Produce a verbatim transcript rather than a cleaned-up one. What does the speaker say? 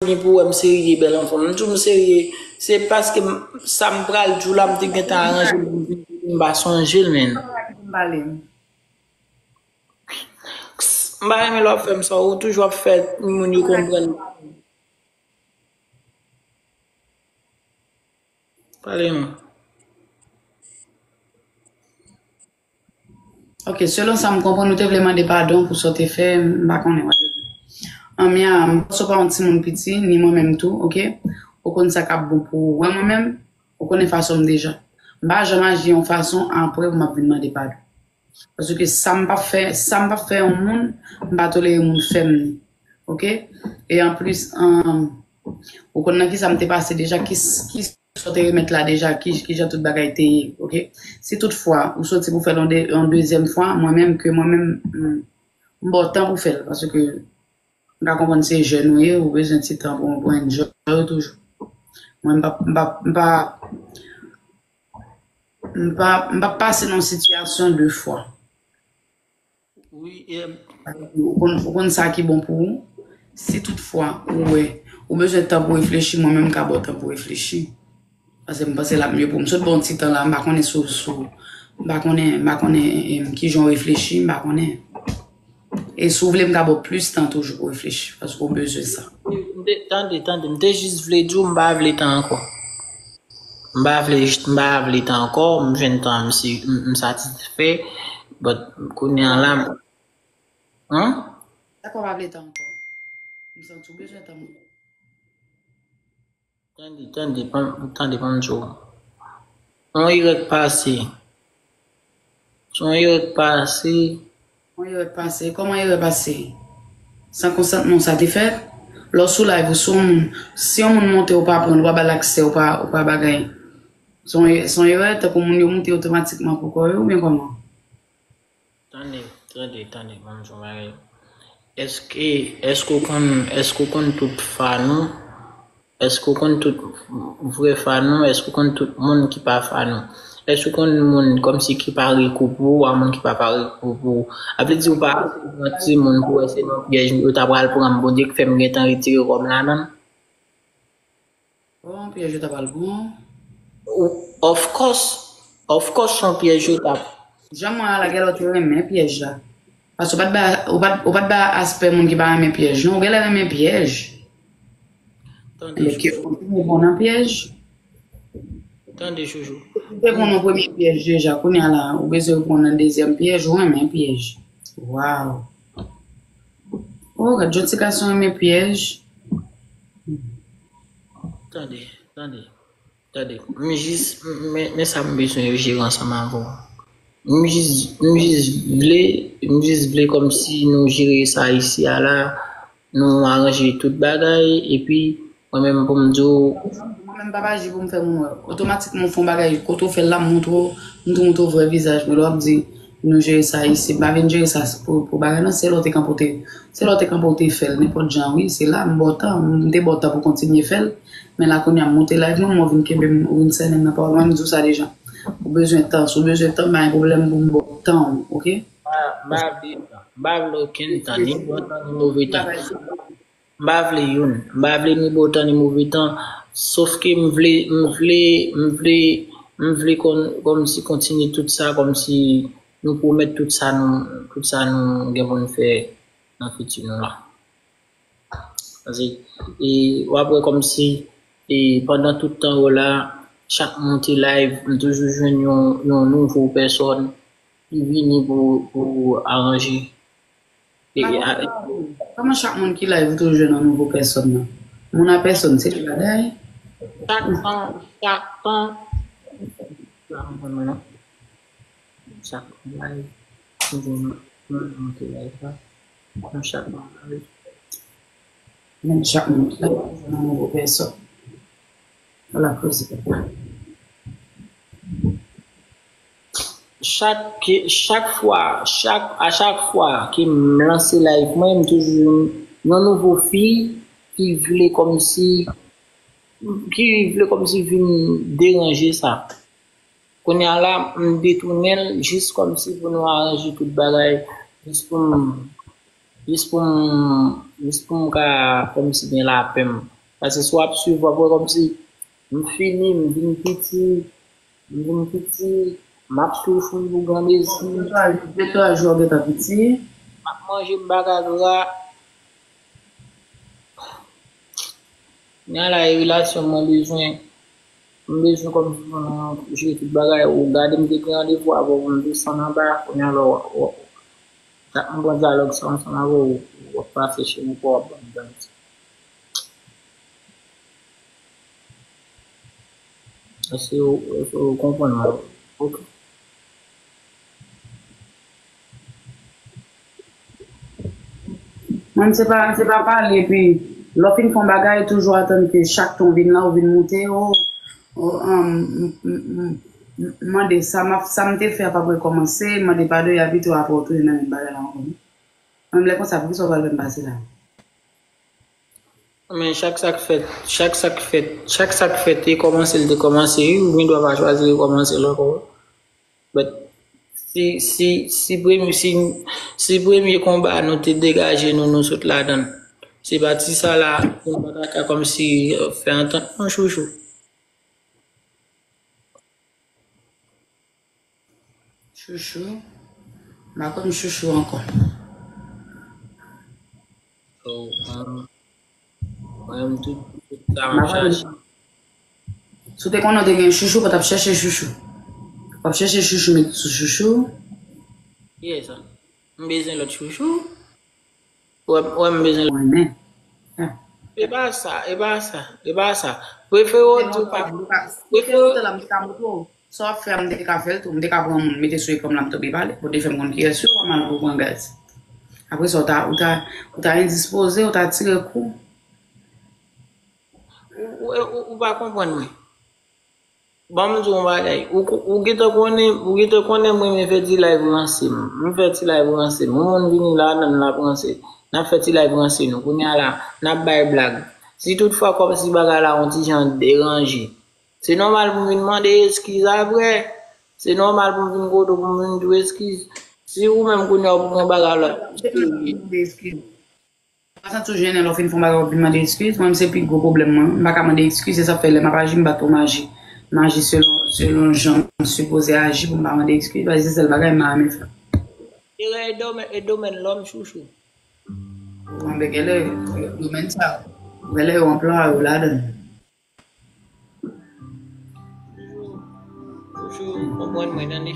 vini pou wè m serye, bèl anfòm. M di w m serye, se paske m- sa m pral di w la, m te gentan aranje l pou m vin, m pa sonje l, menn. M pa renmen lè w ap fè m sa, ou toujou ap fè moun yo konprann. Pale non. Ok, selon sa m konprann, ou te vle mande padon pou sa w te fè, m pa konnen, whatever. Anmya, m panse w pa yon timoun piti, ni mwen menm tou, ok? Ou konn sa k ap bon pou ou. Wè mwen menm, ou konnen fason m deja. M pa janm aji yon fason apre pou m ap vin mande padon. Paske sa m p ap fè, sa m p ap fè yon moun, m pa tolere moun fè m ni. Ok? E anplis, um, ou konn nan kisa m te pase deja, ki, ki sa w te remèt la deja, ki, ki jan tout bagay te ye, ok? Si tout fwa ou soti pou fè l yon de- yon dezyèm fwa, mwen menm ke mwen menm, m- m ba w tan pou fè l, paske m ka konprann se jèn ou ye, ou bezwen ti tan pou, pou enjoy ou toujou. Mwen, m p ap, m p ap, m p ap, m p ap, m p ap pase nan yon sitiyasyon de fwa. Wi, e Ou konn, ou konn sa ki bon pou ou. Si tout fwa ou wè, ou bezwen tan pou reflechi, mwen menm m ka ba w tan pou reflechi. Paske m panse l ap mye pou m. Sot ba w ti tan la, m pa konnen sou, sou, m pa konnen, m pa konnen em, ki jan w reflechi, m pa konnen. E si w vle, m ka ba w plis tan toujou pou reflechi, paske w bezwen sa. M te- Tande, tande, m te jis vle di w m pa vle tan ankò. M pa vle, m pa vle tan ankò, m jwenn tan, m si- m- m satisfè, but kounye a la, m- Hein? Dakò, pa vle tan ankò. M santi w bezwen tan mwen. Tande, tande, pa m- tande, pa m di w. On erè k pase. Se on erè k pase. On erè k pase. Kòman erè pase? San konsantman w sa te fèt? Lè w sou live, ou sou yon moun. Si yon moun monte, ou pa pran l, ou pa ba l aksè, ou pa, ou pa bagay. Se on, se on erè, tankou moun yo moute otomatikman pou kò yo, oubyen kòman? Tande, tande, tande, ban m di w yon bagay. Èske, èske w konn, èske w konn tout fan ou? Èske w konn tout vrè fan ou? Èske w konn tout moun ki pa fan ou? Èske w konn moun kòmsi ki pare kou pou ou, a moun ki pa pare kou pou ou? A vle di ou pa ase gran timoun pou wè se nan pyèj yo ta pral pran m, Bondye k fè m gentan retire kò m ladan l. Oh, pyèj yo ta pral bon. Ou- Of course, of course, se yon pyèj yo t ap. Jan mwen a la, gèlè w te renmen pyèj la. Paske ou pa t ba, ou pa t, ou pa t ba aspè moun ki pa renmen pyèj, non. Ou gèlè renmen pyèj. Tande, men ki Jojo. Ou kontinye pran nan pyèj. Tande, Jojo. Ou te pran nan premye pyèj deja, kounye a la, ou bezwen pran nan dezyèm pyèj, ou renmen pyèj. Waw. Oh, gad, jan ti gason renmen pyèj. Tande, tande, tande. M jis, m- men, men sa m bezwen yo jere ansanm avè w. M jis, m jis vle, m jis vle kòmsi nou jere sa isi a la, nou aranje tout bagay, epi mwen menm pou m di w. Mwen menm pa pa aji pou m fè moun wè. Otomatikman, ou fè yon bagay, kote w fè l la, m montre w, m tou montre w vrè vizaj mwen. Lè w ap di, nou jere sa isi, m pa vin jere sa pou, pou bagay, non, se lè w te kanpe w te, se lè w te kanpe w te fè l, nenpòt jan, wi, se la, m ba w tan, m te ba w tan pou kontinye fè l, men la kounye a, m monte live mwen, mwen vin kenbe m, ou vin sènen m nan pawòl mwen, m di w sa deja. Ou bezwen tan, si w bezwen tan, pa gen pwoblèm pou m ba w tan w, ok? M pa, m pa vle tan, m pa vle okenn tan, ni bon tan, ni move tan. M pa vle youn. M pa vle ni bon tan ni move tan. Sòf ke m vle, m vle, m vle, m vle kon- kòmsi kontinye tout sa, kòmsi nou pwomèt tout sa nou, tout sa nou gen pou n fè nan fiti nou la. Paske, e, w ap wè kòmsi, e, pandan tout tan yo la, chak monte live, m toujou jwenn yon, yon nouvo pèsòn ki vini pou, pou aranje. E, e, a- Kòman chak moun ki live ou toujou jwenn yon nouvo pèsòn nan? Moun a pèsòn, se li bagay. Chak tan, chak tan. La, m konn mwen non. Chak live, m jwenn yon, yon nouvo live la. Nan chak live. Men chak moun ki live, ou jwenn yon nouvo pèsòn. Ala koze papa. Chak, chak fwa, chak, a chak fwa ke m lanse live mwen, m toujou jwenn yon nouvo fi ki vle kòmsi, ki vle kòmsi vin deranje sa. Kounye a la, m detounen l jis kòmsi pou nou aranje tout bagay, jis pou m, jis pou m, jis pou m ka kòmsi gen lapè m. Paske si w ap swiv, w ap wè kòmsi m fini, m vin piti, m vin piti, m ap soufri pou grandezi. De twa jou w gentan piti. M ap manje, m pa ka gra. Kounye a la, e relasyon mwen bezwen, m bezwen kòmsi pou nou jere tout bagay. Ou gade m te gen randevou avè w pou m desann anba, kounye a la, w, w, w, m pran dyalòg sa ansanm avè w, w ap pase cheri pou w ap ban m danse. Èske w, èske w konprann mwen? Ok. Mwen, se pa, se pa pale, epi lè w fin fè yon bagay, toujou atann ke chak tan w vin la, w vin moute, o, o, um, m, m, m, m, mande sa m ap, sa m te fè a p ap rekòmanse, mande padon, epi tou apre w tounen nan menm bagay la ankò. Mwen, lè konsa, poukisa w pral fè m pase la? Men chak sa k fèt, chak sa k fèt, chak sa k fèt, e kòmanse l te kòmanse, wi, ou gen dwa pa chwazi rekòmanse l ankò. But si, si, si premye, si, si premye konba a nou te degaje nou, nou sot ladan l. Se pa ti sa la, nou pa ta ka kòmsi, euh, fè antant non, chouchou. Chouchou. M pa konn chouchou ankò. So, um, mwen menm tout, tout sa m ap chache. Si w te konnen w te gen chouchou, w pa t ap chèche chouchou. W ap chèche chouchou, met sou chouchou. Kiyès sa? M bezwen lòt chouchou. Ou wè, ou wè m bezwen lòt. Mwen menm. Ah. E pa sa, e pa sa, e pa sa. Prefere w di w pa. Prefere w di w la, m te ka montre w. Sa w ap fè a, m te ka fè l tou. M te ka pran moun, mete sou ekran m la, m tonbe pale. Pou te fè m konn kiyès yo, w ap mal pou pran gaz. Apre sa, ou ta, ou ta, ou ta endispoze, ou ta tire kou. Ou, ou, ou, ou pa konprann mwen. Ban m di w yon bagay. Ou, ou gentan konnen, ou gentan konnen mwen renmen fè ti live ranse m. M fè ti live ranse m. Yon moun vini la, nan l ap ranse. N ap fè ti live ranse nou. Kounye a la, n ap bay blag. Si toutfwa kòmsi bagay la yon ti jan deranje, se nòmal pou m vin mande eskiz apre. Se nòmal pou m vin kote w pou m vin di w eskiz. Si ou menm kounye a w pran bagay la. Mande eskiz. Pa santi w jennen lè w fin fè yon bagay w ap vin mande eskiz. Mwen menm se pi gwo pwoblèm mwen. M pa ka mande eskiz, se sa k fè lè m ap aji, m pa twò m aji. M aji selon, selon jan m sipoze aji pou m pa mande eskiz, paske se sèl bagay m pa renmen fè. Erè e domèn, e domèn lòm chouchou. Bon, ben, genlè, domèn sa, genlè yo anplwaye w ladan l. Toujou, toujou konprann mwen, tande.